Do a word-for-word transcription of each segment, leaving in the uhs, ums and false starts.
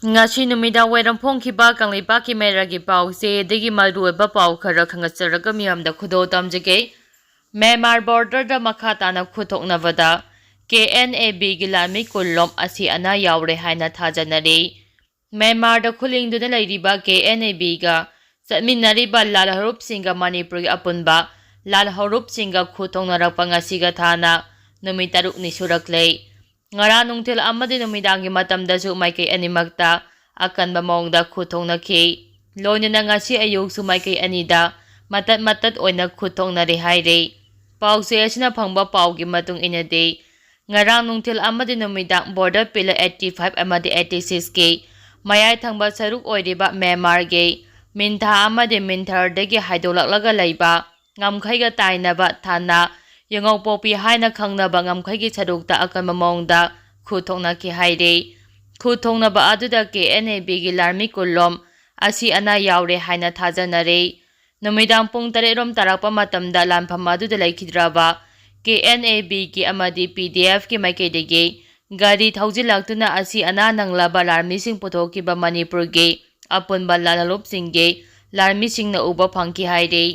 ꯉꯁꯤ ꯅꯨꯃꯤꯗꯥꯡ ꯋꯥꯏꯔꯝ ꯐꯣꯡꯈꯤꯕ ꯀꯪꯂꯩꯄꯥꯛꯀꯤ ꯃꯦꯔꯥꯒꯤ ꯄꯥꯎꯁꯦ ꯑꯗꯒꯤ ꯃꯔꯨꯑꯣꯏꯕ ꯄꯥꯎ ꯈꯔ ꯈꯪꯒꯠꯆꯔꯒ ꯃꯤꯌꯥꯝꯗ ꯈꯨꯗꯣꯜ ꯇꯝꯖꯒꯦ꯫ ꯃ꯭ꯌꯥꯟꯃꯥꯔ ꯕꯣꯔꯗꯔꯗ ꯃꯈꯥ ꯇꯥꯅ ꯈꯨꯠ ꯊꯣꯛꯅꯕꯗ ꯀꯦ ꯑꯦꯟ ꯑꯦ ꯕꯤꯒꯤ ꯂꯥꯟꯃꯤ ꯀꯨꯟꯂꯣꯝ ꯑꯁꯤ ꯑꯅꯥ ꯌꯥꯎꯔꯦ ꯍꯥꯏꯅ ꯊꯥꯖꯅꯔꯤ꯫ ꯃ꯭ꯌꯥꯟꯃꯥꯔꯗ ꯈꯨꯂꯤꯡꯗꯨꯅ ꯂꯩꯔꯤꯕ ꯀꯦ ꯑꯦꯟ ꯑꯦ ꯕꯤꯒ ꯆꯠꯃꯤꯟꯅꯔꯤꯕ ꯂꯥꯜ ꯍꯧꯔꯨꯞꯁꯤꯡꯒ ꯃꯅꯤꯄꯨꯔꯒꯤ ꯑꯄꯨꯟꯕ ꯂꯥꯜ ꯍꯧꯔꯨꯞꯁꯤꯡꯒ ꯈꯨꯠ ꯊꯣꯛꯅꯔꯛꯄ ꯉꯁꯤꯒ ꯊꯥꯅ ꯅꯨꯃꯤꯠ ꯇꯔꯨꯛꯅꯤ ꯁꯨꯔꯛꯂꯦ꯫ ꯉꯔꯥꯡ ꯅꯨꯡꯊꯤꯜ ꯑꯃꯗꯤ ꯅꯨꯃꯤꯗꯥꯡꯒꯤ ꯃꯇꯝꯗꯁꯨ ꯃꯥꯏꯀꯩ ꯑꯅꯤꯃꯛꯇ ꯑꯀꯟꯕ ꯃꯑꯣꯡꯗ ꯈꯨꯠ ꯊꯣꯛꯅꯈꯤ꯫ ꯂꯣꯏꯅꯅ ꯉꯁꯤ ꯑꯌꯨꯛꯁꯨ ꯃꯥꯏꯀꯩ ꯑꯅꯤꯗ ꯃꯇꯠ ꯃꯇꯠ ꯑꯣꯏꯅ ꯈꯨꯠ ꯊꯣꯛꯅꯔꯦ ꯍꯥꯏꯔꯤ꯫ ꯄꯥꯎꯆꯦ ꯑꯁꯤꯅ ꯐꯪꯕ ꯄꯥꯎꯒꯤ ꯃꯇꯨꯡ ꯏꯟꯅꯗꯤ, ꯉꯔꯥꯡ ꯅꯨꯡꯊꯤꯜ ꯑꯃꯗꯤ ꯅꯨꯃꯤꯗꯥꯡ ꯕꯣꯔꯗꯔ ꯄꯤꯂꯔ eighty five ꯑꯃꯗꯤ eighty six ꯀꯤ ꯃꯌꯥꯏ ꯊꯪꯕ ꯁꯔꯨꯛ ꯑꯣꯏꯔꯤꯕ ꯃ꯭ꯌꯥꯟꯃꯥꯔꯒꯤ ꯃꯤꯟꯊꯥ ꯑꯃꯗꯤ ꯃꯤꯟꯊꯔꯗꯒꯤ ꯍꯥꯏꯗꯣꯛꯂꯛꯂꯒ ꯂꯩꯕ ꯉꯝꯈꯩꯒ ꯇꯥꯏꯅꯕ ꯊꯥꯅ ꯌꯦꯉꯧꯄꯣꯛꯄꯤ ꯍꯥꯏꯅ ꯈꯪꯅꯕ ꯉꯝꯈꯩꯒꯤ ꯁꯔꯨꯛꯇ ꯑꯀꯟꯕ ꯃꯑꯣꯡꯗ ꯈꯨꯠ ꯊꯣꯛꯅꯈꯤ ꯍꯥꯏꯔꯤ꯫ ꯈꯨꯠ ꯊꯣꯛꯅꯕ ꯑꯗꯨꯗ ꯀꯦ ꯑꯦꯟ ꯑꯦ ꯕꯤꯒꯤ ꯂꯥꯟꯃꯤ ꯀꯨꯟꯂꯣꯝ ꯑꯁꯤ ꯑꯅꯥ ꯌꯥꯎꯔꯦ ꯍꯥꯏꯅ ꯊꯥꯖꯅꯔꯤ꯫ ꯅꯨꯃꯤꯗꯥꯡ ꯄꯨꯡ ꯇꯔꯦꯠ ꯔꯣꯝ ꯇꯥꯔꯛꯄ ꯃꯇꯝꯗ ꯂꯥꯟꯐꯝ ꯑꯗꯨꯗ ꯂꯩꯈꯤꯗ꯭ꯔꯕ ꯀꯦ ꯑꯦꯟ ꯑꯦ ꯕꯤꯒꯤ ꯑꯃꯗꯤ ꯄꯤ ꯗꯤ ꯑꯦꯐꯀꯤ ꯃꯥꯏꯀꯩꯗꯒꯤ ꯒꯥꯔꯤ ꯊꯧꯖꯤꯜꯂꯛꯇꯨꯅ ꯑꯁꯤ ꯑꯅꯥ ꯅꯪꯂꯕ ꯂꯥꯟꯃꯤꯁꯤꯡ ꯄꯨꯊꯣꯛꯈꯤꯕ ꯃꯅꯤꯄꯨꯔꯒꯤ ꯑꯄꯨꯟꯕ ꯂꯥꯜꯍꯧꯂꯨꯞꯁꯤꯡꯒꯤ ꯂꯥꯟꯃꯤꯁꯤꯡꯅ ꯎꯕ ꯐꯪꯈꯤ ꯍꯥꯏꯔꯤ꯫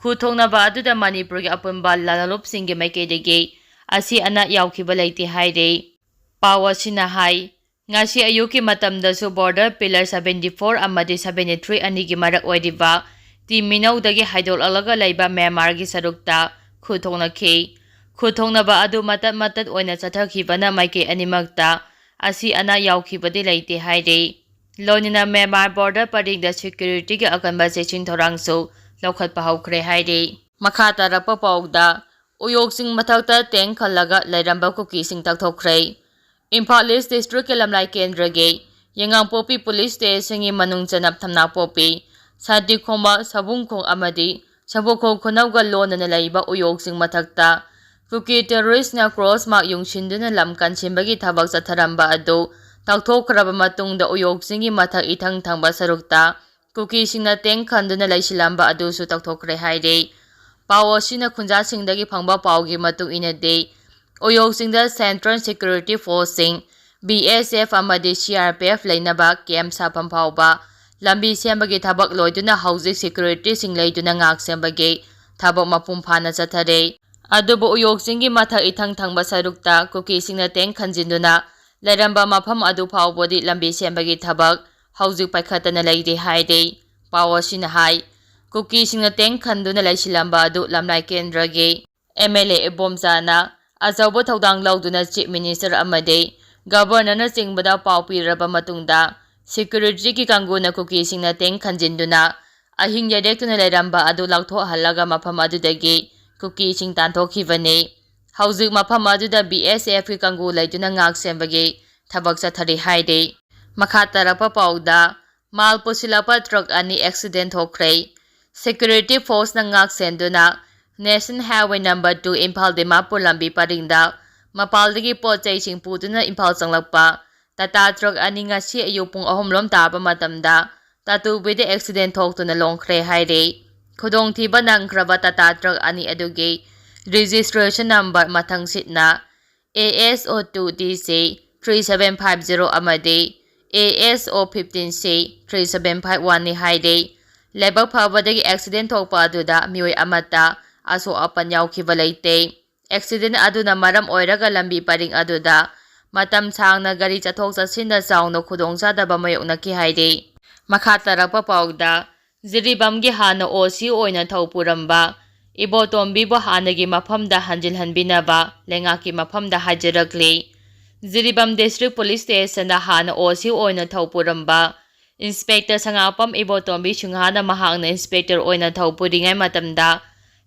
ꯈꯨꯠ ꯊꯣꯛꯅꯕ ꯑꯗꯨꯗ ꯃꯅꯤꯄꯨꯔꯒꯤ ꯑꯄꯨꯟꯕ ꯂꯥꯜꯍꯧꯂꯨꯞꯁꯤꯡꯒꯤ ꯃꯥꯏꯀꯩꯗꯒꯤ ꯑꯁꯤ ꯑꯅꯥ ꯌꯥꯎꯈꯤꯕ ꯂꯩꯇꯦ ꯍꯥꯏꯔꯤ꯫ ꯄꯥꯎ ꯑꯁꯤꯅ ꯍꯥꯏ, ꯉꯁꯤ ꯑꯌꯨꯛꯀꯤ ꯃꯇꯝꯗꯁꯨ ꯕꯣꯔꯗꯔ ꯄꯤꯂꯔ seventy four ꯑꯃꯗꯤ seventy three ꯑꯅꯤꯒꯤ ꯃꯔꯛ ꯑꯣꯏꯔꯤꯕ ꯇꯤ ꯃꯤꯅꯧꯗꯒꯤ ꯍꯥꯏꯗꯣꯛꯂꯛꯂꯒ ꯂꯩꯕ ꯃ꯭ꯌꯥꯟꯃꯥꯔꯒꯤ ꯁꯔꯨꯛꯇ ꯈꯨꯠ ꯊꯣꯛꯅꯈꯤ꯫ ꯈꯨꯠ ꯊꯣꯛꯅꯕ ꯑꯗꯨ ꯃꯇꯠ ꯃꯇꯠ ꯑꯣꯏꯅ ꯆꯠꯊꯈꯤꯕꯅ ꯃꯥꯏꯀꯩ ꯑꯅꯤꯃꯛꯇ ꯑꯁꯤ ꯑꯅꯥ ꯌꯥꯎꯈꯤꯕꯗꯤ ꯂꯩꯇꯦ ꯍꯥꯏꯔꯤ꯫ ꯂꯣꯏꯅꯅ ꯃ꯭ꯌꯥꯟꯃꯥꯔ ꯕꯣꯔꯗꯔ ꯄꯔꯤꯡꯗ ꯁꯦꯀ꯭ꯌꯨꯔꯤꯇꯤꯒꯤ ꯑꯀꯟꯕ ꯆꯦꯛꯁꯤꯟ ꯊꯧꯔꯥꯡꯁꯨ ꯂꯧꯈꯠꯄ ꯍꯧꯈ꯭ꯔꯦ ꯍꯥꯏꯔꯤ꯫ ꯃꯈꯥ ꯇꯥꯔꯛꯄ ꯄꯥꯎꯗ, ꯎꯌꯣꯛ ꯆꯤꯡ ꯃꯊꯛꯇ ꯇꯦꯡ ꯈꯜꯂꯒ ꯂꯩꯔꯝꯕ ꯀꯨꯀꯤꯁꯤꯡ ꯇꯛꯊꯣꯛꯈ꯭ꯔꯦ꯫ ꯏꯝꯐꯥꯜ ꯏꯁ ꯗꯤꯁꯇ꯭ꯔꯤꯛꯀꯤ ꯂꯝꯂꯥꯏ ꯀꯦꯟꯗ꯭ꯔꯒꯤ ꯌꯦꯉꯥꯡꯄꯣꯛꯄꯤ ꯄꯨꯂꯤꯁ ꯁ꯭ꯇꯦꯁꯟꯒꯤ ꯃꯅꯨꯡ ꯆꯟꯅ ꯊꯝꯅꯥꯄꯣꯛꯄꯤ, ꯁꯥꯟꯇꯤꯈꯣꯝꯕ, ꯁꯕꯨꯡꯈꯣꯡ ꯑꯃꯗꯤ ꯁꯕꯨꯈꯣꯡ ꯈꯨꯅꯧꯒ ꯂꯣꯟꯅꯅ ꯂꯩꯕ ꯎꯌꯣꯛ ꯆꯤꯡ ꯃꯊꯛꯇ ꯀꯨꯀꯤ ꯇꯦꯔꯣꯔꯤꯁꯅ ꯀ꯭ꯔꯣꯁ ꯃꯥꯔꯛ ꯌꯨꯡꯁꯤꯟꯗꯨꯅ ꯂꯝ ꯀꯟꯁꯤꯟꯕꯒꯤ ꯊꯕꯛ ꯆꯠꯊꯔꯝꯕ ꯑꯗꯨ ꯇꯛꯊꯣꯛꯈ꯭ꯔꯕ ꯃꯇꯨꯡꯗ ꯎꯌꯣꯛ ꯆꯤꯡꯒꯤ ꯃꯊꯛ ꯏꯊꯪ ꯊꯪꯕ ꯁꯔꯨꯛꯇ ꯀꯨꯀꯤꯁꯤꯡꯅ ꯇꯦꯡ ꯈꯟꯗꯨꯅ ꯂꯩꯁꯤꯜꯂꯝꯕ ꯑꯗꯨꯁꯨ ꯇꯛꯊꯣꯛꯈ꯭ꯔꯦ ꯍꯥꯏꯔꯤ꯫ ꯄꯥꯎ ꯑꯁꯤꯅ ꯈꯨꯟꯖꯥꯁꯤꯡꯗꯒꯤ ꯐꯪꯕ ꯄꯥꯎꯒꯤ ꯃꯇꯨꯡ ꯏꯟꯅꯗꯤ, ꯎꯌꯣꯛ ꯆꯤꯡꯗ ꯁꯦꯟꯇ꯭ꯔꯦꯜ ꯁꯦꯀ꯭ꯌꯨꯔꯤꯇꯤ ꯐꯣꯔꯁꯁꯤꯡ, B S F ꯑꯃꯗꯤ C R P F ꯂꯩꯅꯕ ꯀꯦꯝꯞ ꯁꯥꯐꯝ ꯐꯥꯎꯕ ꯂꯝꯕꯤ ꯁꯦꯝꯕꯒꯤ ꯊꯕꯛ ꯂꯣꯏꯗꯨꯅ ꯍꯧꯖꯤꯛ ꯁꯦꯀ꯭ꯌꯨꯔꯤꯇꯤꯁꯤꯡ ꯂꯩꯗꯨꯅ ꯉꯥꯛ ꯁꯦꯟꯕꯒꯤ ꯊꯕꯛ ꯃꯄꯨꯡ ꯐꯥꯅ ꯆꯠꯊꯔꯦ꯫ ꯑꯗꯨꯕꯨ ꯎꯌꯣꯛ ꯆꯤꯡꯒꯤ ꯃꯊꯛ ꯏꯊꯪ ꯊꯪꯕ ꯁꯔꯨꯛꯇ ꯀꯨꯀꯤꯁꯤꯡꯅ ꯇꯦꯡ ꯈꯟꯖꯤꯟꯗꯨꯅ ꯂꯩꯔꯝꯕ ꯃꯐꯝ ꯑꯗꯨ ꯐꯥꯎꯕꯗꯤ ꯂꯝꯕꯤ ꯁꯦꯝꯕꯒꯤ ꯊꯕꯛ ꯍꯧꯖꯤꯛ ꯄꯥꯏꯈꯠꯇꯅ ꯂꯩꯔꯤ ꯍꯥꯏꯔꯤ꯫ ꯄꯥꯎ ꯑꯁꯤꯅ ꯍꯥꯏ, ꯀꯨꯀꯤꯁꯤꯡꯅ ꯇꯦꯡ ꯈꯟꯗꯨꯅ ꯂꯩꯁꯤꯜꯂꯝꯕ ꯑꯗꯨ ꯂꯝꯂꯥꯏ ꯀꯦꯟꯗ꯭ꯔꯒꯤ M L A ꯏꯕꯣꯝꯆꯥꯅ ꯑꯆꯧꯕ ꯊꯧꯗꯥꯡ ꯂꯧꯗꯨꯅ Chief Minister ꯑꯃꯗꯤ Governorꯅ ꯆꯤꯡꯕꯗ ꯄꯥꯎ ꯄꯤꯔꯕ ꯃꯇꯨꯡꯗ ꯁꯦꯀ꯭ꯌꯨꯔꯤꯇꯤꯒꯤ ꯀꯥꯡꯕꯨꯅ ꯀꯨꯀꯤꯁꯤꯡꯅ ꯇꯦꯡ ꯈꯟꯖꯤꯟꯗꯨꯅ ꯑꯍꯤꯡ ꯌꯩꯔꯦꯛꯇꯨꯅ ꯂꯩꯔꯝꯕ ꯑꯗꯨ ꯂꯧꯊꯣꯛꯍꯜꯂꯒ ꯃꯐꯝ ꯑꯗꯨꯗꯒꯤ ꯀꯨꯀꯤꯁꯤꯡ ꯇꯥꯟꯊꯣꯛꯈꯤꯕꯅꯤ꯫ ꯍꯧꯖꯤꯛ ꯃꯐꯝ ꯑꯗꯨꯗ B S Fꯀꯤ ꯀꯥꯡꯕꯨ ꯂꯩꯗꯨꯅ ꯉꯥꯛ ꯁꯦꯟꯕꯒꯤ ꯊꯕꯛ ꯆꯠꯊꯔꯤ ꯍꯥꯏꯔꯤ꯫ ꯃꯈꯥ ꯇꯥꯔꯛꯄ ꯄꯥꯎꯗ, ꯃꯥꯜ ꯄꯨꯁꯤꯜꯂꯛꯄ ꯇ꯭ꯔꯛ ꯑꯅꯤ ꯑꯦꯛꯁꯤꯗꯦꯟ ꯊꯣꯛꯈ꯭ꯔꯦ꯫ ꯁꯦꯀ꯭ꯌꯨꯔꯤꯇꯤ ꯐꯣꯔꯁꯅ ꯉꯥꯛ ꯁꯦꯟꯗꯨꯅ National Highway number two Imphal Dimapur ꯂꯝꯕꯤ ꯄꯔꯤꯡꯗ ꯃꯄꯥꯜꯗꯒꯤ ꯄꯣꯠ ꯆꯩꯁꯤꯡ ꯄꯨꯗꯨꯅ ꯏꯝꯐꯥꯜ ꯆꯪꯂꯛꯄ ꯇꯥꯇꯥ ꯇ꯭ꯔꯛ ꯑꯅꯤ ꯉꯁꯤ ꯑꯌꯨꯛ ꯄꯨꯡ ꯑꯍꯨꯝ ꯂꯣꯝ ꯇꯥꯕ ꯃꯇꯝꯗ ꯇꯥꯇꯨꯕꯤꯗ ꯑꯦꯛꯁꯤꯗꯦꯟ ꯊꯣꯛꯇꯨꯅ ꯂꯣꯡꯈ꯭ꯔꯦ ꯍꯥꯏꯔꯤ꯫ ꯈꯨꯗꯣꯡꯊꯤꯕ ꯅꯪꯈ꯭ꯔꯕ ꯇꯥꯇꯥ ꯇ꯭ꯔꯛ ꯑꯅꯤ ꯑꯗꯨꯒꯤ ꯔꯦꯖꯤꯁꯇ꯭ꯔꯦꯁꯟ ꯅꯝꯕꯔ ꯃꯊꯪꯁꯤꯠꯅ A S O two D C three seven five zero ꯑꯃꯗꯤ A S O fifteen C three seven five oneꯅꯤ ꯍꯥꯏꯔꯤ꯫ ꯂꯥꯏꯕꯛ ꯐꯕꯗꯒꯤ ꯑꯦꯛꯁꯤꯗꯦꯟ ꯊꯣꯛꯄ ꯑꯗꯨꯗ ꯃꯤꯑꯣꯏ ꯑꯃꯠꯇ ꯑꯁꯣꯛ ꯑꯄꯟ ꯌꯥꯎꯈꯤꯕ ꯂꯩꯇꯦ꯫ ꯑꯦꯛꯁꯤꯗꯦꯟ ꯑꯗꯨꯅ ꯃꯔꯝ ꯑꯣꯏꯔꯒ ꯂꯝꯕꯤ ꯄꯔꯤꯡ ꯑꯗꯨꯗ ꯃꯇꯝ ꯁꯥꯡꯅ ꯒꯥꯔꯤ ꯆꯠꯊꯣꯛ ꯆꯠꯁꯤꯟꯗ ꯆꯥꯎꯅ ꯈꯨꯗꯣꯡꯆꯥꯗꯕ ꯃꯥꯌꯣꯛꯅꯈꯤ ꯍꯥꯏꯔꯤ꯫ ꯃꯈꯥ ꯇꯥꯔꯛꯄ ꯄꯥꯎꯗ, ꯖꯤꯔꯤꯕꯥꯝꯒꯤ ꯍꯥꯟꯅ O C ꯑꯣꯏꯅ ꯊꯧ ꯄꯨꯔꯝꯕ ꯏꯕꯣꯇꯣꯝꯕꯤꯕꯨ ꯍꯥꯟꯅꯒꯤ ꯃꯐꯝꯗ ꯍꯟꯖꯤꯜꯍꯟꯕꯤꯅꯕ ꯂꯩꯉꯥꯛꯀꯤ ꯃꯐꯝꯗ ꯍꯥꯏꯖꯔꯛꯂꯤ꯫ ꯖꯤꯔꯤꯕꯥꯝ District Police Stationꯗ ꯍꯥꯟꯅ O C ꯑꯣꯏꯅ ꯊꯧ ꯄꯨꯔꯝꯕ Inspector ꯁꯉꯥꯛꯄꯝ ꯏꯕꯣꯇꯣꯝꯕꯤ ꯁꯤꯡꯍꯥꯅ ꯃꯍꯥꯛꯅ Inspector ꯑꯣꯏꯅ ꯊꯧ ꯄꯨꯔꯤꯉꯩ ꯃꯇꯝꯗ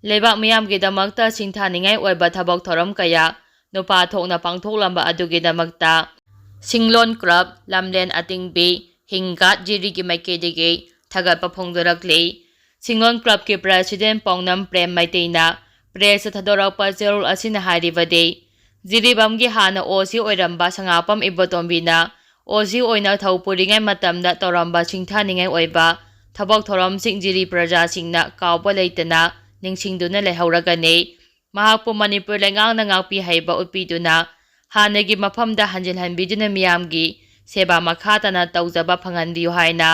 ꯂꯩꯕꯥꯛ ꯃꯤꯌꯥꯝꯒꯤꯗꯃꯛꯇ ꯁꯤꯡꯊꯥꯅꯤꯡꯉꯥꯏ ꯑꯣꯏꯕ ꯊꯕꯛ ꯊꯧꯔꯝ ꯀꯌꯥ ꯅꯨꯄꯥ ꯊꯣꯛꯅ ꯄꯥꯡꯊꯣꯛꯂꯝꯕ ꯑꯗꯨꯒꯤꯗꯃꯛꯇ ꯁꯤꯡꯂꯣꯟ ꯀ꯭ꯂꯕ, ꯂꯝꯂꯦꯟ ꯑꯇꯤꯡꯕꯤ, ꯍꯤꯡꯒꯥꯠ ꯖꯤꯔꯤꯒꯤ ꯃꯥꯏꯀꯩꯗꯒꯤ ꯊꯥꯒꯠꯄ ꯐꯣꯡꯗꯣꯔꯛꯂꯤ꯫ ꯁꯤꯡꯂꯣꯟ ꯀ꯭ꯂꯕꯀꯤ President ꯄꯥꯎꯅꯝ ꯄ꯭ꯔꯦꯝ ꯃꯩꯇꯩꯅ pressꯇ ꯊꯥꯗꯣꯔꯛꯄ ꯆꯦꯔꯣꯜ ꯑꯁꯤꯅ ꯍꯥꯏꯔꯤꯕꯗꯤ, ꯖꯤꯔꯤꯕꯥꯝꯒꯤ ꯍꯥꯟꯅ O C ꯑꯣꯏꯔꯝꯕ ꯁꯉꯥꯛꯄꯝ ꯏꯕꯣꯇꯣꯝꯕꯤꯅ O C ꯑꯣꯏꯅ ꯊꯧ ꯄꯨꯔꯤꯉꯩ ꯃꯇꯝꯗ ꯇꯧꯔꯝꯕ ꯁꯤꯡꯊꯥꯅꯤꯡꯉꯥꯏ ꯑꯣꯏꯕ ꯊꯕꯛ ꯊꯧꯔꯝꯁꯤꯡ ꯖꯤꯔꯤ ꯄ꯭ꯔꯖꯥꯁꯤꯡꯅ ꯀꯥꯎꯕ ꯂꯩꯇꯅ ꯅꯤꯡꯁꯤꯡꯗꯨꯅ ꯂꯩꯍꯧꯔꯒꯅꯤ꯫ ꯃꯍꯥꯛꯄꯨ ꯃꯅꯤꯄꯨꯔ ꯂꯩꯉꯥꯛꯅ ꯉꯥꯛꯄꯤ ꯍꯩꯕ ꯎꯠꯄꯤꯗꯨꯅ ꯍꯥꯟꯅꯒꯤ ꯃꯐꯝꯗ ꯍꯟꯖꯤꯜꯍꯟꯕꯤꯗꯨꯅ ꯃꯤꯌꯥꯝꯒꯤ ꯁꯦꯕꯥ ꯃꯈꯥ ꯇꯥꯅ ꯇꯧꯖꯕ ꯐꯪꯍꯟꯕꯤꯌꯨ ꯍꯥꯏꯅ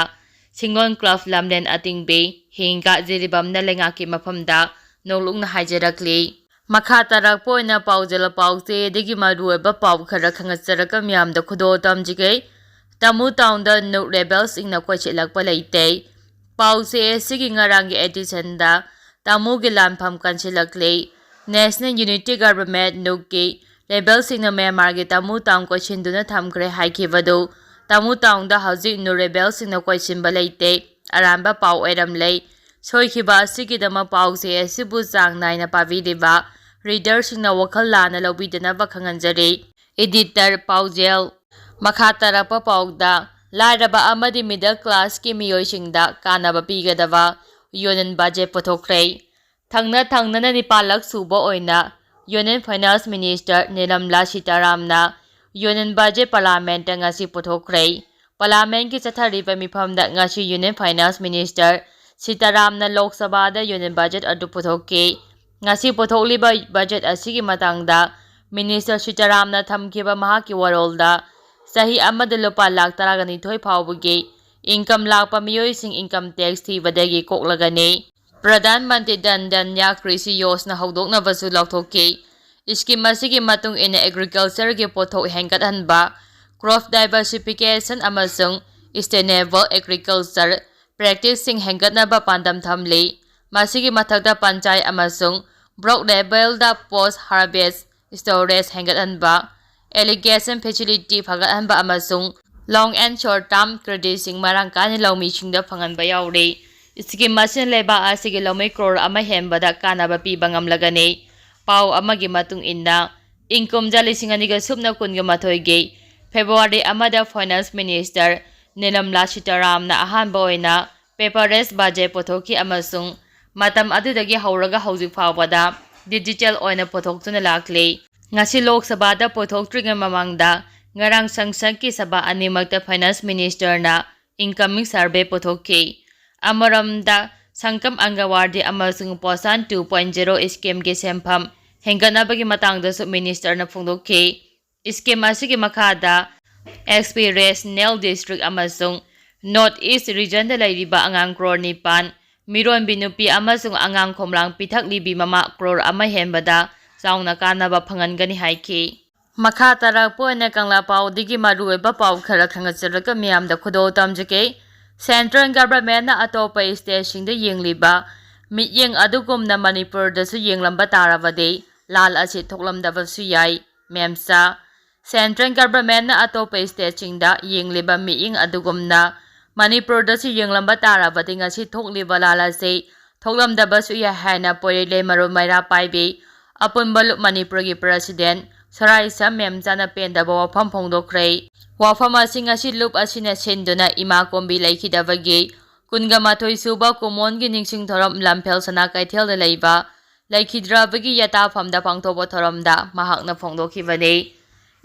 ꯁꯤꯡꯂꯣꯟ ꯀ꯭ꯂꯕ ꯂꯝꯂꯦꯟ ꯑꯇꯤꯡꯕꯤ ꯍꯦꯡꯒꯥ ꯖꯤꯔꯤꯕꯥꯝꯅ ꯂꯩꯉꯥꯛꯀꯤ ꯃꯐꯝꯗ ꯅꯣꯡꯂꯨꯛꯅ ꯍꯥꯏꯖꯔꯛꯂꯤ꯫ ꯃꯈꯥ ꯇꯥꯔꯛꯄ ꯑꯣꯏꯅ ꯄꯥꯎꯖꯦꯜ ꯄꯥꯎꯆꯦꯗꯒꯤ ꯃꯔꯨꯑꯣꯏꯕ ꯄꯥꯎ ꯈꯔ ꯈꯪꯍꯟꯖꯔꯒ ꯃꯤꯌꯥꯝꯗ ꯈꯨꯗꯣꯜ ꯇꯝꯖꯒꯦ꯫ ꯇꯥꯃꯨ ꯇꯥꯎꯟꯗ ꯅꯨꯛ ꯔꯦꯕꯦꯜꯁꯤꯡꯅ ꯀꯣꯏꯁꯤꯜꯂꯛꯄ ꯂꯩꯇꯦ꯫ ꯄꯥꯎꯆꯦ ꯑꯁꯤꯒꯤ ꯉꯔꯥꯡꯒꯤ ꯑꯦꯗꯤꯁꯟꯗ ꯇꯥꯃꯨꯒꯤ ꯂꯥꯟꯐꯝ ꯀꯟꯁꯤꯜꯂꯛꯂꯤ꯫ National Unity Government ꯅꯨꯛꯀꯤ ꯔꯦꯕꯦꯜꯁꯤꯡꯅ ꯃ꯭ꯌꯥꯟꯃꯥꯔꯒꯤ ꯇꯥꯃꯨ ꯇꯥꯎꯟ ꯀꯣꯏꯁꯤꯟꯗꯨꯅ ꯊꯝꯈ꯭ꯔꯦ ꯍꯥꯏꯈꯤꯕꯗꯨ ꯇꯥꯃꯨ ꯇꯥꯎꯟꯗ ꯍꯧꯖꯤꯛ ꯅꯨꯛ ꯔꯦꯕꯦꯜꯁꯤꯡꯅ ꯀꯣꯏꯁꯤꯟꯕ ꯂꯩꯇꯦ꯫ ꯑꯔꯥꯟꯕ ꯄꯥꯎ ꯑꯣꯏꯔꯝꯂꯦ꯫ ꯁꯣꯏꯈꯤꯕ ꯑꯁꯤꯒꯤꯗꯃꯛ ꯄꯥꯎꯆꯦ ꯑꯁꯤꯕꯨ ꯆꯥꯡ ꯅꯥꯏꯅ ꯄꯥꯕꯤꯔꯤꯕ ꯔꯤꯗꯔꯁꯤꯡꯅ ꯋꯥꯈꯜ ꯂꯥꯟꯅ ꯂꯧꯕꯤꯗꯅꯕ ꯈꯪꯍꯟꯖꯔꯤ꯫ Editor ꯄꯥꯎꯖꯦꯜ꯫ ꯃꯈꯥ ꯇꯥꯔꯛꯄ ꯄꯥꯎꯗ ꯂꯥꯏꯔꯕ ꯑꯃꯗꯤ ꯃꯤꯗꯜ ꯀ꯭ꯂꯥꯁꯀꯤ ꯃꯤꯑꯣꯏꯁꯤꯡꯗ ꯀꯥꯟꯅꯕ ꯄꯤꯒꯗꯕ ꯌꯨꯅꯤꯌꯟ ꯕꯖꯦꯠ ꯄꯨꯊꯣꯛꯈ꯭ꯔꯦ꯫ ꯊꯪꯅ ꯊꯪꯅꯅ ꯅꯤꯄꯥꯜꯂꯛ ꯁꯨꯕ ꯑꯣꯏꯅ ꯌꯨꯅꯤꯌꯟ ꯐꯥꯏꯅꯥꯟꯁ ꯃꯤꯅꯤꯁꯇꯔ ꯅꯤꯔꯃꯂꯥ ꯁꯤꯇꯥꯔꯥꯝꯅ ꯌꯨꯅꯤꯌꯟ ꯕꯖꯦꯠ ꯄꯥꯔꯂꯥꯃꯦꯟꯠꯇ ꯉꯁꯤ ꯄꯨꯊꯣꯛꯈ꯭ꯔꯦ꯫ ꯄꯥꯔꯂꯥꯃꯦꯟꯠꯀꯤ ꯆꯠꯊꯔꯤꯕ ꯃꯤꯐꯝꯗ ꯉꯁꯤ ꯌꯨꯅꯤꯌꯟ ꯐꯥꯏꯅꯥꯟꯁ ꯃꯤꯅꯤꯁꯇꯔ ꯁꯤꯇꯥꯔꯥꯝꯅ ꯂꯣꯛ ꯁꯚꯥꯗ ꯌꯨꯅꯤꯌꯟ ꯕꯖꯦꯠ ꯑꯗꯨ ꯄꯨꯊꯣꯛꯈꯤ꯫ ꯉꯁꯤ ꯄꯨꯊꯣꯛꯂꯤꯕ ꯕꯖꯦꯠ ꯑꯁꯤꯒꯤ ꯃꯇꯥꯡꯗ ꯃꯤꯅꯤꯁꯇꯔ ꯁꯤꯇꯥꯔꯥꯝꯅ ꯊꯝꯈꯤꯕ ꯃꯍꯥꯛꯀꯤ ꯋꯥꯔꯣꯜꯗ ꯆꯍꯤ ꯑꯃꯗ ꯂꯨꯄꯥ ꯂꯥꯈ ꯇꯔꯥꯒ ꯅꯤꯊꯣꯏ ꯐꯥꯎꯕꯒꯤ ꯏꯟꯀꯝ ꯂꯥꯛꯄ ꯃꯤꯑꯣꯏꯁꯤꯡ ꯏꯟꯀꯝ ꯇꯦꯛꯁ ꯊꯤꯕꯗꯒꯤ ꯀꯣꯛꯂꯒꯅꯤ꯫ ꯄ꯭ꯔꯙꯥꯟ ꯃꯟꯇ꯭ꯔꯤ ꯙꯟ ꯙꯟꯌꯥ ꯀ꯭ꯔꯤꯁꯤ ꯌꯣꯖꯅꯥ ꯍꯧꯗꯣꯛꯅꯕꯁꯨ ꯂꯥꯎꯊꯣꯛꯈꯤ꯫ ꯁ꯭ꯀꯤꯝ ꯑꯁꯤꯒꯤ ꯃꯇꯨꯡ ꯏꯟꯅ ꯑꯦꯒ꯭ꯔꯤꯀꯜꯆꯔꯒꯤ ꯄꯣꯠꯊꯣꯛ ꯍꯦꯟꯒꯠꯍꯟꯕ, ꯀ꯭ꯔꯣꯞ ꯗꯥꯏꯕꯔꯁꯤꯐꯤꯀꯦꯁꯟ ꯑꯃꯁꯨꯡ ꯁꯁꯇꯦꯅꯦꯕꯜ ꯑꯦꯒ꯭ꯔꯤꯀꯜꯆꯔ ꯄ꯭ꯔꯦꯛꯇꯤꯁꯁꯤꯡ ꯍꯦꯟꯒꯠꯅꯕ ꯄꯥꯟꯗꯝ ꯊꯝꯂꯤ꯫ ꯃꯁꯤꯒꯤ ꯃꯊꯛꯇ ꯄꯟꯆꯥꯌꯠ ꯑꯃꯁꯨꯡ ꯕ꯭ꯂꯣꯛ ꯂꯦꯚꯦꯜꯗ ꯄꯣꯁ ꯍꯥꯔꯚꯦꯁ ꯁ꯭ꯇꯣꯔꯦꯖ ꯍꯦꯟꯒꯠꯍꯟꯕ, ꯏꯔꯤꯒꯦꯁꯟ ꯐꯦꯁꯤꯂꯤꯇꯤ ꯐꯒꯠꯍꯟꯕ ꯑꯃꯁꯨꯡ ꯂꯣꯡ ꯑꯦꯟ ꯁꯣꯔꯠ ꯇꯔꯝ ꯀ꯭ꯔꯦꯗꯤꯠꯁꯤꯡ ꯃꯔꯥꯡ ꯀꯥꯏꯅ ꯂꯧꯃꯤꯁꯤꯡꯗ ꯐꯪꯍꯟꯕ ꯌꯥꯎꯔꯤ꯫ ꯁ꯭ꯀꯤꯝ ꯑꯁꯤꯅ ꯂꯩꯕꯥꯛ ꯑꯁꯤꯒꯤ ꯂꯧꯃꯤ ꯀ꯭ꯔꯣꯔ ꯑꯃ ꯍꯦꯟꯕꯗ ꯀꯥꯟꯅꯕ ꯄꯤꯕ ꯉꯝꯂꯒꯅꯤ꯫ ꯄꯥꯎ ꯑꯃꯒꯤ ꯃꯇꯨꯡ ꯏꯟꯅ, ꯏꯪ ꯀꯨꯝꯖꯥ ꯂꯤꯁꯤꯡ ꯑꯅꯤꯒ ꯁꯨꯞꯅ ꯀꯨꯟꯒ ꯃꯥꯊꯣꯏꯒꯤ ꯐꯦꯕ꯭ꯔꯨꯋꯥꯔꯤ ꯑꯃꯗ ꯐꯥꯏꯅꯥꯟꯁ ꯃꯤꯅꯤꯁꯇꯔ ꯅꯤꯔꯃꯂꯥ ꯁꯤꯇꯥꯔꯥꯝꯅ ꯑꯍꯥꯟꯕ ꯑꯣꯏꯅ ꯄꯦꯄꯔꯂꯦꯁ ꯕꯖꯦꯠ ꯄꯨꯊꯣꯛꯈꯤ ꯑꯃꯁꯨꯡ ꯃꯇꯝ ꯑꯗꯨꯗꯒꯤ ꯍꯧꯔꯒ ꯍꯧꯖꯤꯛ ꯐꯥꯎꯕꯗ ꯗꯤꯖꯤꯇꯦꯜ ꯑꯣꯏꯅ ꯄꯨꯊꯣꯛꯇꯨꯅ ꯂꯥꯛꯂꯤ꯫ ꯉꯁꯤ ꯂꯣꯛ ꯁꯚꯥꯗ ꯄꯨꯊꯣꯛꯇ꯭ꯔꯤꯉꯩ ꯃꯃꯥꯡꯗ ꯉꯔꯥꯡ ꯁꯪꯁꯠꯀꯤ ꯁꯚꯥ ꯑꯅꯤꯃꯛꯇ ꯐꯥꯏꯅꯥꯟꯁ ꯃꯤꯅꯤꯁꯇꯔꯅ ꯏꯟꯀꯃꯤꯡ ꯁꯔꯚꯦ ꯄꯨꯊꯣꯛꯈꯤ꯫ ꯑꯃꯔꯣꯝꯗ, ꯁꯪꯀꯝ ꯑꯪꯒꯋꯥꯗꯤ ꯑꯃꯁꯨꯡ ꯄꯣꯁꯥꯟ ꯇꯨ ꯄꯣꯏꯟ ꯖꯦꯔꯣ ꯁ꯭ꯀꯤꯝꯒꯤ ꯁꯦꯟꯐꯝ ꯍꯦꯟꯒꯠꯅꯕꯒꯤ ꯃꯇꯥꯡꯗꯁꯨ ꯃꯤꯅꯤꯁꯇꯔꯅ ꯐꯣꯡꯗꯣꯛꯈꯤ꯫ Scheme ꯑꯁꯤꯒꯤ ꯃꯈꯥꯗ ꯑꯦꯛꯁꯄꯤꯔꯦꯁꯅꯦꯜ ꯗꯤꯁꯇ꯭ꯔꯤꯛ ꯑꯃꯁꯨꯡ North East Regionꯗ ꯂꯩꯔꯤꯕ ꯑꯉꯥꯡ ꯀ꯭ꯔꯣꯔ ꯅꯤꯄꯥꯟ, ꯃꯤꯔꯣꯟꯕꯤ ꯅꯨꯄꯤ ꯑꯃꯁꯨꯡ ꯑꯉꯥꯡ ꯈꯣꯝꯂꯥꯡ ꯄꯤꯊꯛꯂꯤꯕꯤ ꯃꯃꯥ ꯀ꯭ꯔꯣꯔ ꯑꯃ ꯍꯦꯟꯕꯗ ꯆꯥꯎꯅ ꯀꯥꯟꯅꯕ ꯐꯪꯍꯟꯒꯅꯤ ꯍꯥꯏꯈꯤ꯫ ꯃꯈꯥ ꯇꯥꯔꯛꯄ ꯑꯣꯏꯅ ꯀꯪꯂꯥ ꯄꯥꯎꯗꯒꯤ ꯃꯔꯨꯑꯣꯏꯕ ꯄꯥꯎ ꯈꯔ ꯈꯪꯍꯟꯖꯔꯒ ꯃꯤꯌꯥꯝꯗ ꯈꯨꯗꯣꯜ ꯇꯝꯖꯒꯦ꯫ Central Governmentꯅ ꯑꯇꯣꯞꯄ stateꯁꯤꯡꯗ ꯌꯦꯡꯂꯤꯕ ꯃꯤꯠꯌꯦꯡ ꯑꯗꯨꯒꯨꯝꯅ ꯃꯅꯤꯄꯨꯔꯗꯁꯨ ꯌꯦꯡꯂꯝꯕ ꯇꯥꯔꯕꯗꯤ ꯂꯥꯜ ꯑꯁꯤ ꯊꯣꯛꯂꯝꯗꯕꯁꯨ ꯌꯥꯏ꯫ ꯃꯦꯝꯆꯥ, Central Governmentꯅ ꯑꯇꯣꯞꯄ stateꯁꯤꯡꯗ ꯌꯦꯡꯂꯤꯕ ꯃꯤꯠꯌꯦꯡ ꯑꯗꯨꯒꯨꯝꯅ ꯃꯅꯤꯄꯨꯔꯗꯁꯨ ꯌꯦꯡꯂꯝꯕ ꯇꯥꯔꯕꯗꯤ ꯉꯁꯤ ꯊꯣꯛꯂꯤꯕ ꯂꯥꯜ ꯑꯁꯤ ꯊꯣꯛꯂꯝꯗꯕꯁꯨ ꯌꯥꯏ ꯍꯥꯏꯅ ꯄꯣꯏꯔꯩꯂꯦꯟ ꯃꯔꯨꯞ ꯃꯩꯔꯥ ꯄꯥꯏꯕꯤ ꯑꯄꯨꯟꯕ ꯂꯨꯞ ꯃꯅꯤꯄꯨꯔꯒꯤ President ꯁꯣꯔꯥꯏꯁꯝ ꯃꯦꯝꯆꯥꯅ ꯄꯦꯟꯗꯕ ꯋꯥꯐꯝ ꯐꯣꯡꯗꯣꯛꯈ꯭ꯔꯦ꯫ ꯋꯥꯐꯝ ꯑꯁꯤ ꯉꯁꯤ ꯂꯨꯞ ꯑꯁꯤꯅ ꯁꯤꯟꯗꯨꯅ ꯏꯃꯥ ꯀꯣꯝꯕꯤ ꯂꯩꯈꯤꯗꯕꯒꯤ ꯀꯨꯟꯒ ꯃꯥꯊꯣꯏ ꯁꯨꯕ ꯀꯨꯝꯑꯣꯟꯒꯤ ꯅꯤꯡꯁꯤꯡ ꯊꯧꯔꯝ ꯂꯝꯐꯦꯜ ꯁꯅꯥ ꯀꯩꯊꯦꯜꯗ ꯂꯩꯕ ꯂꯩꯈꯤꯗ꯭ꯔꯕꯒꯤ ꯌꯥꯇꯥꯐꯝꯗ ꯄꯥꯡꯊꯣꯛꯄ ꯊꯧꯔꯝꯗ ꯃꯍꯥꯛꯅ ꯐꯣꯡꯗꯣꯛꯈꯤꯕꯅꯤ꯫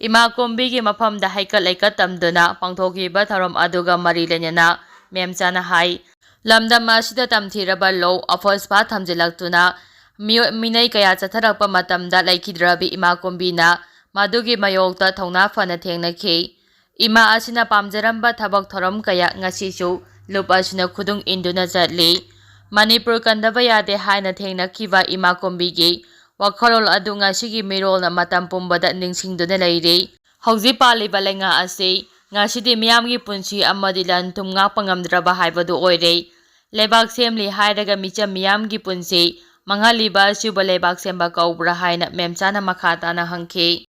ꯏꯃꯥ ꯀꯣꯝꯕꯤꯒꯤ ꯃꯐꯝꯗ ꯍꯩꯀꯠ ꯂꯩꯀꯠ ꯇꯝꯗꯨꯅ ꯄꯥꯡꯊꯣꯛꯈꯤꯕ ꯊꯧꯔꯝ ꯑꯗꯨꯒ ꯃꯔꯤ ꯂꯩꯅꯅ ꯃꯦꯝꯆꯥꯅ ꯍꯥꯏ, ꯂꯝꯗꯝ ꯑꯁꯤꯗ ꯇꯝꯊꯤꯔꯕ law of ꯐꯥ ꯊꯝꯖꯤꯜꯂꯛꯇꯨꯅ ꯃꯤꯑꯣꯏ ꯃꯤꯅꯩ ꯀꯌꯥ ꯆꯠꯊꯔꯛꯄ ꯃꯇꯝꯗ ꯂꯩꯈꯤꯗ꯭ꯔꯕꯤ ꯏꯃꯥ ꯀꯣꯝꯕꯤꯅ ꯃꯗꯨꯒꯤ ꯃꯥꯌꯣꯛꯇ ꯊꯧꯅꯥ ꯐꯅ ꯊꯦꯡꯅꯈꯤ꯫ ꯏꯃꯥ ꯑꯁꯤꯅ ꯄꯥꯝꯖꯔꯝꯕ ꯊꯕꯛ ꯊꯧꯔꯝ ꯀꯌꯥ ꯉꯁꯤꯁꯨ ꯂꯨꯞ ꯑꯁꯤꯅ ꯈꯨꯗꯨꯡ ꯏꯟꯗꯨꯅ ꯆꯠꯂꯤ꯫ ꯃꯅꯤꯄꯨꯔ ꯀꯟꯗꯕ ꯌꯥꯗꯦ ꯍꯥꯏꯅ ꯊꯦꯡꯅꯈꯤꯕ ꯏꯃꯥ ꯀꯣꯝꯕꯤꯒꯤ ꯋꯥꯈꯜꯂꯣꯟ ꯑꯗꯨ ꯉꯁꯤꯒꯤ ꯃꯤꯔꯣꯜꯅ ꯃꯇꯝ ꯄꯨꯝꯕꯗ ꯅꯤꯡꯁꯤꯡꯗꯨꯅ ꯂꯩꯔꯤ꯫ ꯍꯧꯖꯤꯛ ꯄꯥꯜꯂꯤꯕ ꯂꯩꯉꯥꯛ ꯑꯁꯤ ꯉꯁꯤꯗꯤ ꯃꯤꯌꯥꯝꯒꯤ ꯄꯨꯟꯁꯤ ꯑꯃꯗꯤ ꯂꯟ ꯊꯨꯝ ꯉꯥꯛꯄ ꯉꯝꯗ꯭ꯔꯕ ꯍꯥꯏꯕꯗꯨ ꯑꯣꯏꯔꯦ꯫ ꯂꯩꯕꯥꯛ ꯁꯦꯝꯂꯤ ꯍꯥꯏꯔꯒ ꯃꯤꯆꯝ ꯃꯤꯌꯥꯝꯒꯤ ꯄꯨꯟꯁꯤ ꯃꯥꯡꯍꯜꯂꯤꯕ ꯑꯁꯤꯕꯨ ꯂꯩꯕꯥꯛ ꯁꯦꯝꯕ ꯀꯧꯕ꯭ꯔꯥ ꯍꯥꯏꯅ ꯃꯦꯝꯆꯥꯅ ꯃꯈꯥ ꯇꯥꯅ ꯍꯪꯈꯤ꯫